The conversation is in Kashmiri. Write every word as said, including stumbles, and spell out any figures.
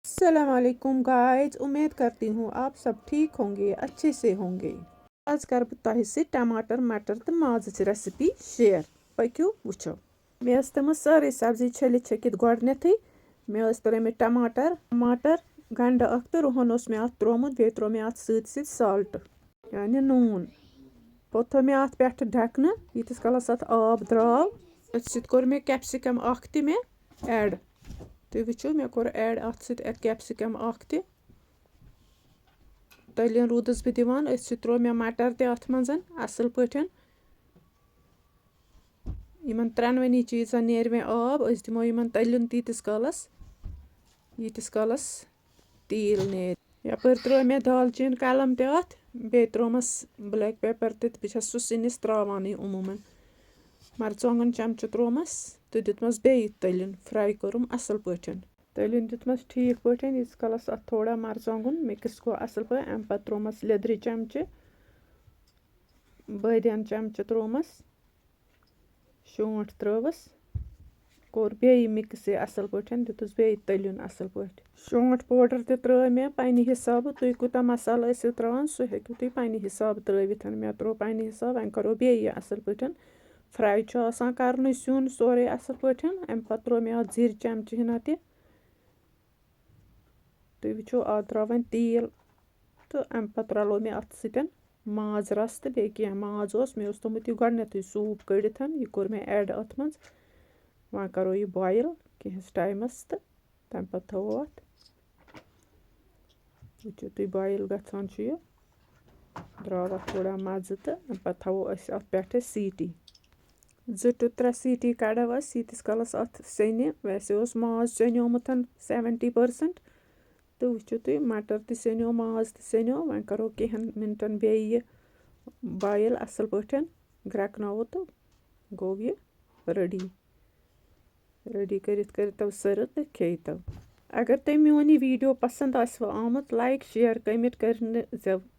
السلام علیکم گائز، امید کرتی ہوں آپ سب ٹھیک ہوں گے، اچھے سے ہوں گے۔ آز کرٕ بہٕ تۄہہِ سۭتۍ ٹماٹر، مٹر تہٕ مازٕچ ریسپی شیئر۔ پٔکِو وٕچھو۔ مےٚ ٲس تھٲمٕژ سٲرٕے سبزی چھٔلِتھ چھٔکِتھ گۄڈٕنیتھٕے۔ مےٚ ٲس ترٲومٕتۍ ٹماٹر، ٹماٹر، گنڈٕ اکھ تہٕ رُہن اوس مےٚ اتھ ترومُت، بیٚیہِ تروو مےٚ اتھ سۭتۍ سۭتۍ سالٹ، یعنی نوٗن۔ پوٚت تھوٚو مےٚ اتھ پٮ۪ٹھٕ ڈھکنہٕ، ییٖتِس کالس اتھ آب درٛاو۔ أتھۍ سۭتۍ کوٚر مےٚ کیپسیکم اکھ تہِ مےٚ ایڈ۔ تُہۍ وٕچھِو، مےٚ کوٚر ایڈ اتھ سۭتۍ کیپسیکم اکھ تہِ۔ تٔلیُن روٗدُس بہٕ دِوان، أتھۍ سۭتۍ تروو مےٚ مٹر تہِ اتھ منٛز اصل پٲٹھۍ۔ یِمن ترٛٮ۪نوٕنی چیٖزن نیرِ مےٚ آب، أسۍ دِمو یِمن تٔلیُن تیٖتِس کالس، ییٖتِس کالس تیٖل نیرِ۔ یپٲرۍ ترٲو مےٚ دالچیٖن کلم تہِ اتھ، بیٚیہِ ترٲومس بلیک پیپر تہِ، تہٕ بہٕ چھس سُہ سِنِس تراوانٕے عموٗمن۔ مرژٕوانٛگن چمچہٕ ترٛوومَس تہٕ دیُتمَس بیٚیہِ تٔلیُن، fry کوٚرُم اَصٕل پٲٹھۍ۔ تٔلیُن دیُتمَس ٹھیٖک پٲٹھۍ، ییٖتِس کالَس اَتھ تھوڑا مرژٕوانٛگُن mix گوٚو اَصٕل پٲٹھۍ۔ اَمہِ پَتہٕ ترٛوومَس لیٚدرِ چمچہٕ، بٲدیان چمچہٕ ترٛوومَس، شونٛٹھ ترٛٲوٕس، کوٚر بیٚیہِ mix یہِ اَصٕل پٲٹھۍ، دیُتُس بیٚیہِ تٔلیُن اَصٕل پٲٹھۍ۔ شونٛٹھ powder تہِ ترٛٲو مےٚ پنٛنہِ حِسابہٕ، تُہۍ کوٗتاہ مصالہٕ ٲسِو ترٛاوان، سُہ ہیٚکِو تُہۍ پنٛنہِ حِسابہٕ ترٛٲوِتھ۔ مےٚ ترٛوو پنٛنہِ حِسابہٕ، وۄنۍ کَرو بیٚیہِ یہِ اَصٕل پٲٹھۍ۔ Fry چھُ آسان کَرنُے سیُن سورُے اَصٕل پٲٹھۍ۔ اَمہِ پَتہٕ ترٛوو مےٚ اَتھ زِرۍ چَمچہٕ ہنا تہِ۔ تُہۍ وٕچھِو، اَتھ درٛاو وۄنۍ تیٖل تہٕ اَمہِ پَتہٕ رَلو مےٚ اَتھ سۭتۍ ماز رَس تہٕ بیٚیہِ کینٛہہ۔ ماز اوس، مےٚ اوس تھوٚمُت یہِ گۄڈٕنٮ۪تھٕے soup کٔڑِتھ، یہِ کوٚر مےٚ add اَتھ منٛز۔ وۄنۍ کَرو یہِ boil کینٛہَس ٹایمَس تہٕ تَمہِ پَتہٕ تھاوو اَتھ۔ وٕچھِو تُہۍ، boil گژھان چھُ یہِ، درٛاو اَتھ تھوڑا مَزٕ تہٕ اَمہِ پَتہٕ تھاوو أسۍ اَتھ پٮ۪ٹھٕ سیٖٹی۔ زٕ to ترٛےٚ سیٖٹی کَڑو أسۍ، ییٖتِس کالَس اَتھ سیٚنہِ۔ ویسے اوس ماز سیٚنیومُت seventy percent۔ تہٕ وٕچھِو تُہۍ، مَٹر تہِ سیٚنیو، ماز تہِ سیٚنیو۔ وۄنۍ کَرو کینٛہَن مِنٹَن بیٚیہِ یہِ boil اَصٕل پٲٹھۍ، گرٛٮ۪کناوو تہٕ گوٚو یہِ ready۔ Ready کٔرِتھ کٔرِتو serve تہٕ کھیٚیتو۔ اگر تۄہہِ میون یہِ video پسنٛد آسِوٕ آمُت، like، share، comment کٔرِنہٕ زٮ۪و۔